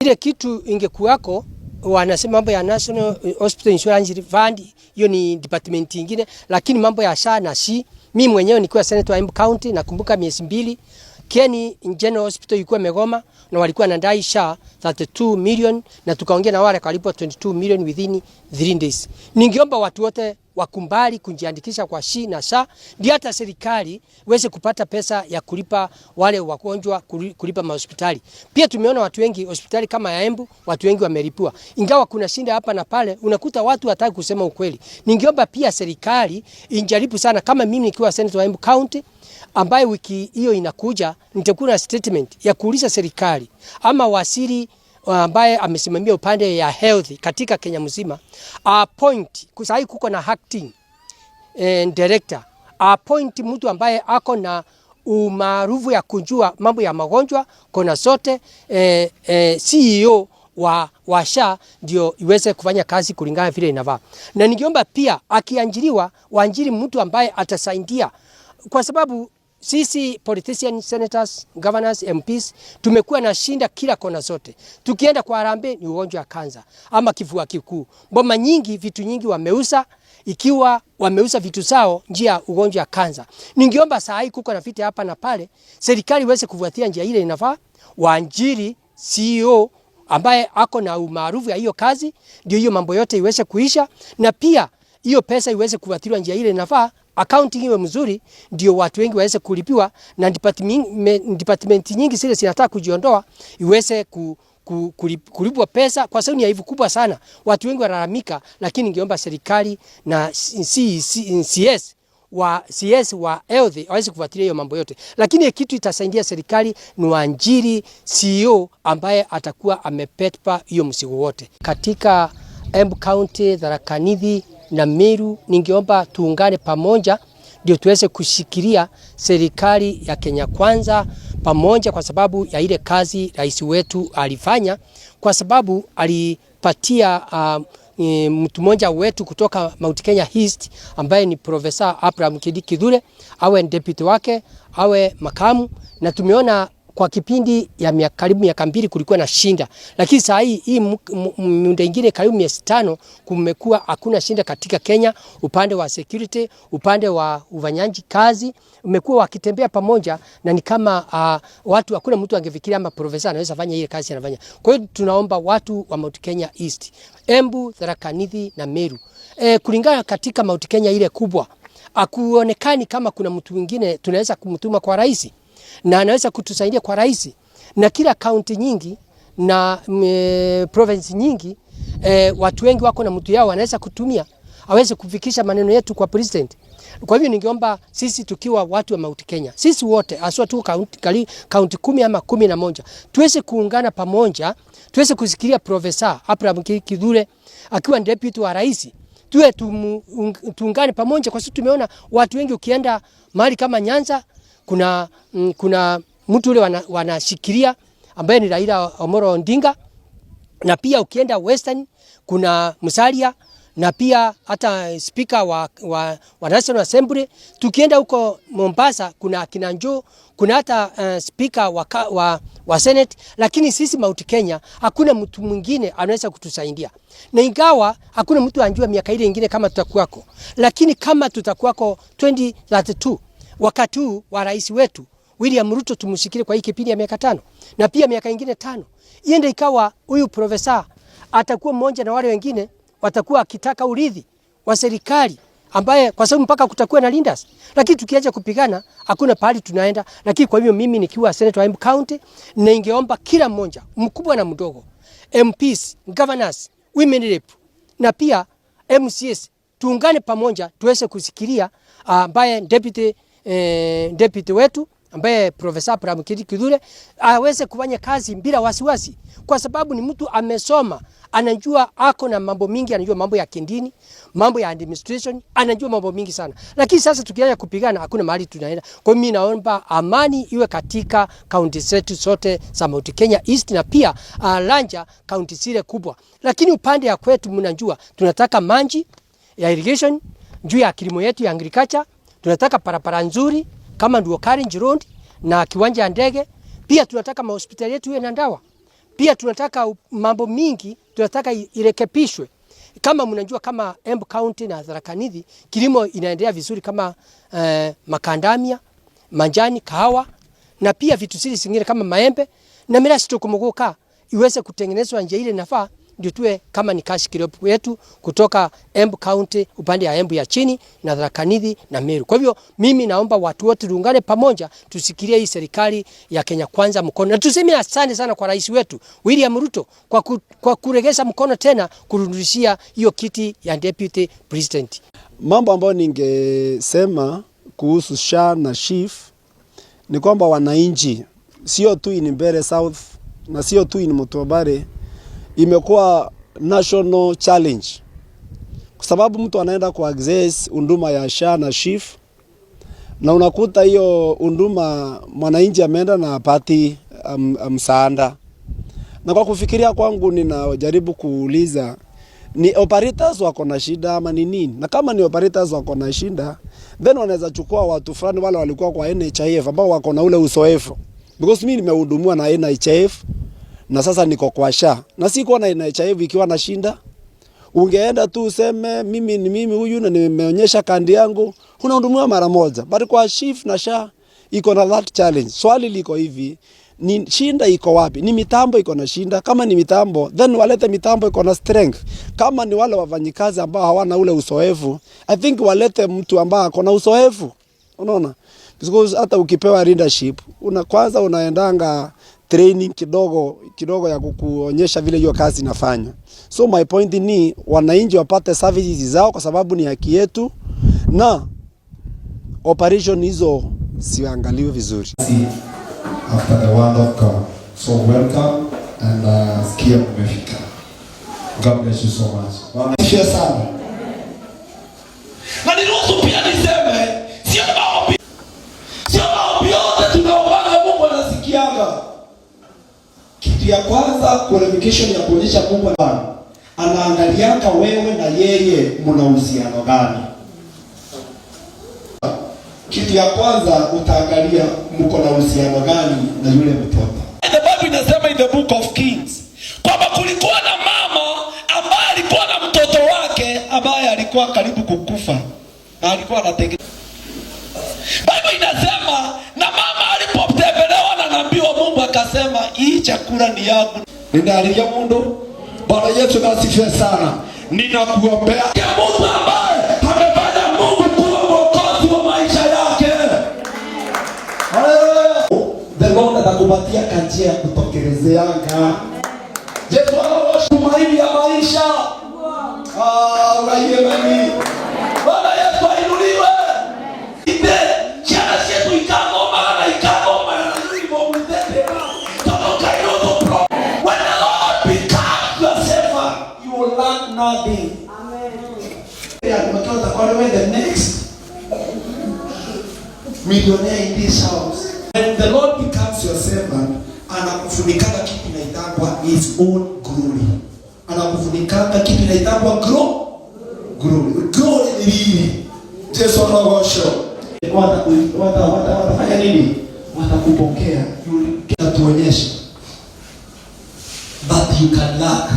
Ile kitu ingekuwako wanasema mambo ya National Hospital Insurance Fund, hiyo ni department nyingine, lakini mambo ya SHA na SHI, mimi mwenyewe nikiwa senator wa Embu County nakumbuka miezi 2 Kieni General Hospital ilikuwa imegoma na walikuwa wanadai SHA 32 million na tukaongea na wale kalipwa 22 million within 3 days. Ningeomba watu wote wakumbali kujiandikisha kwa SHI na SHA ndio hata serikali iweze kupata pesa ya kulipa wale wagonjwa, kulipa mahospitali. Pia tumeona watu wengi hospitali kama ya Embu, watu wengi wamelipua. Ingawa kuna shinda hapa na pale, unakuta watu hataki kusema ukweli. Ningeomba pia serikali injaribu sana, kama mimi nikiwa senator wa Embu County ambaye wiki hiyo inakuja nitakuwa na statement ya kuuliza serikali ama waziri ambaye amesimamia upande ya health katika Kenya mzima appoint, kusahii kuko na acting director, appoint mtu ambaye ako na umaarufu ya kujua mambo ya magonjwa kona zote, CEO wa SHA ndio iweze kufanya kazi kulingana vile inavaa. Na ningeomba pia akiajiriwa waajiri mtu ambaye atasaidia, kwa sababu sisi politicians, senators, governors, MPs tumekuwa na shinda kila kona zote. Tukienda kwa harambee ni ugonjwa wa kansa ama kifua kikuu. Boma nyingi, vitu nyingi wameuza, ikiwa wameuza vitu zao njia ya ugonjwa wa kansa. Ningeomba saa hii kuko na vita hapa na pale, serikali iweze kufuatia njia ile inafaa, waajiri CEO ambaye ako na umaarufu ya hiyo kazi, ndio hiyo mambo yote iweze kuisha, na pia hiyo pesa iweze kufuatiliwa njia ile inafaa, accounting iwe mzuri, ndio watu wengi waweze kulipiwa, na department nyingi zile zinataka kujiondoa iweze kulipwa pesa, kwa sababu ni aibu kubwa sana, watu wengi walalamika. Lakini ningeomba serikali na CS wa health waweze kufuatilia hiyo mambo yote, lakini kitu itasaidia serikali ni waajiri CEO ambaye atakuwa amebeba hiyo mzigo wote katika Embu County, Tharaka Nithi na Meru. Ningeomba tuungane pamoja ndio tuweze kushikilia serikali ya Kenya Kwanza pamoja, kwa sababu ya ile kazi rais wetu alifanya, kwa sababu alipatia mtu mmoja wetu kutoka Mount Kenya East ambaye ni Professor Abraham Kithure awe deputy wake, awe makamu, na tumeona kwa kipindi ya karibu miaka 2 kulikuwa na shinda, lakini saa hii hii muda ingine karibu miezi 5 kumekuwa hakuna shinda katika Kenya, upande wa security, upande wa ufanyaji kazi umekuwa wakitembea pamoja, na ni kama watu hakuna mtu angefikiria ama profesa anaweza fanya ile kazi anafanya. Kwa hiyo tunaomba watu wa Mount Kenya East, Embu, Tharaka Nithi na Meru, kulingana katika Mount Kenya ile kubwa, akuonekani kama kuna mtu mwingine tunaweza kumtuma kwa rais na anaweza kutusaidia kwa rais, na kila kaunti nyingi na province nyingi, watu wengi wako na mtu yao wanaweza kutumia aweze kufikisha maneno yetu kwa president. Kwa hivyo ningeomba sisi tukiwa watu wa Mount Kenya, sisi wote aswa tu kaunti 10 ama 11 tuweze kuungana pamoja, tuweze kusikilia Profesa Abraham Kithure akiwa deputy wa rais, tuwe tuungane pamoja, kwa sababu tumeona watu wengi ukienda mahali kama Nyanza kuna mtu ule wanashikilia ambaye ni Raila Amolo Odinga, na pia ukienda Western kuna Musalia na pia hata speaker wa National Assembly. Tukienda huko Mombasa kuna kina Joho, kuna hata speaker wa Senate, lakini sisi Mount Kenya hakuna mtu mwingine anaweza kutusaidia, na ingawa hakuna mtu anajua miaka ile ingine kama tutakuwako, lakini kama tutakuwako 2032 wakati huu wa rais wetu William Ruto tumshikilie kwa hii kipindi ya miaka 5 na pia miaka ingine 5, iende ikawa huyu profesa atakuwa mmoja na wale wengine watakuwa akitaka urithi wa serikali ambaye kwa sababu mpaka kutakuwa na leaders, lakini tukiacha kupigana hakuna pahali tunaenda. Lakini kwa hivyo mimi nikiwa senator wa Embu County, ningeomba kila mmoja mkubwa na mdogo, MPs, governors, women rep na pia MCAs tuungane pamoja tuweze kusikilia ambaye deputy wetu ambaye Profesa Abraham Kithure aweze kufanya kazi bila wasiwasi, kwa sababu ni mtu amesoma, anajua, ako na mambo mingi, anajua mambo ya kidini, mambo ya administration, anajua mambo mingi sana. Lakini sasa tukianza kupigana hakuna mahali tunaenda. Kwa hiyo mimi naomba amani iwe katika kaunti zetu zote za Mount Kenya East na pia Lanja kaunti zile kubwa. Lakini upande ya kwetu mnajua tunataka maji ya irrigation juu ya kilimo yetu ya agriculture, tunataka barabara nzuri kama ndio Kalenjin Road na kiwanja ya ndege. Pia tunataka mahospitali yetu iwe na dawa. Pia tunataka mambo mingi, tunataka irekebishwe. Kama mnajua kama Embu County na Tharaka Nithi, kilimo inaendelea vizuri kama makandamia, manjani, kahawa na pia vitu zile zingine kama maembe na mirasi tukumuguka iweze kutengenezwa njia ile inafaa, ndio tuwe kama ni cash crop yetu kutoka Embu County upande ya Embu ya chini na Tharaka Nithi na Meru. Kwa hivyo mimi naomba watu wote tuungane pamoja, tusikilie hii serikali ya Kenya Kwanza mkono na tuseme asante sana kwa rais wetu William Ruto kwa kuregesha mkono tena kurudishia hiyo kiti ya deputy president. Mambo ambayo ningesema kuhusu SHA na SHIF ni kwamba wananchi sio tu in Mbeere South na sio tu in Mutwabare, imekuwa national challenge kwa sababu mtu anaenda ku access huduma ya SHA na SHIF na unakuta hiyo huduma mwananchi ameenda na apati msaada. Na kwa kufikiria kwangu, ninajaribu kuuliza, ni operators wako na shida ama ni nini? Na kama ni operators wako na shida, then wanaweza chukua watu fulani wale walikuwa kwa NHIF ambao wako na ule uzoefu, because mimi nimehudumiwa na NHIF na sasa niko kwa SHA na sikuwa na NHIF ikiwa na shinda. Ungeenda tu useme mimi ni mimi huyu na nimeonyesha kadi yangu, unahudumiwa mara moja. But kwa SHIF na SHA iko na that challenge. Swali liko hivi, ni shinda iko wapi? Ni mitambo iko na shinda? Kama ni mitambo, then walete mitambo iko na strength. Kama ni wale wafanyikazi ambao hawana ule uzoefu, I think walete mtu ambaye ako na uzoefu. Unaona? Because hata ukipewa leadership, una kwanza unaendanga training kidogo kidogo ya kukuonyesha vile hiyo kazi inafanywa. So my point ni wananchi wapate services zao kwa sababu ni haki yetu, na operation hizo siangaliwe vizuri. After the word of God. So welcome and sikia umefika. God bless you so much. Bwana Asifiwe sana. Na niruhusu pia niseme, sio maombi yote tunaombaga Mungu anasikiaga. Kitu ya kwanza, qualification ya kuonyesha Mungu anaangalianga wewe na yeye mna uhusiano gani. Kitu ya kwanza utaangalia mko na uhusiano gani na yule mtoto. The Bible inasema in the book of Kings kwamba kulikuwa na mama ambaye alikuwa na mtoto wake ambaye alikuwa karibu kukufa na alikuwa anategemea. Bible inasema na mama alipotembelewa na nabii wa Mungu akasema, "Hii chakula ni yangu." Ninaalilia mundu. Bwana Yesu asifiwe sana. Ninakuombea Ya mtu ambaye amefanya Mungu kuwa mwokozi wa maisha yake. Haleluya. The Lord atakupatia kanjia ya kutokerezeanga. Yesu anaosha tumaini ya maisha. Ah, uraiye. Bwana Yesu ainuliwe. Ite ciana cietu ikathomaga na ikathoma na uniform. Tondu Ngai no pro. When the Lord becomes your savior, you will lack nothing. Yeah, mtoto atakuwa wewe the next millionaire in this house. When the Lord becomes your servant, anakufunikanga kitu inaitangwa his own glory. Anakufunikanga kitu inaitangwa glory. Glory ni nini? Yesu anagosho. Watafanya nini? Watakupokea. Tuonyeshe that you can lack.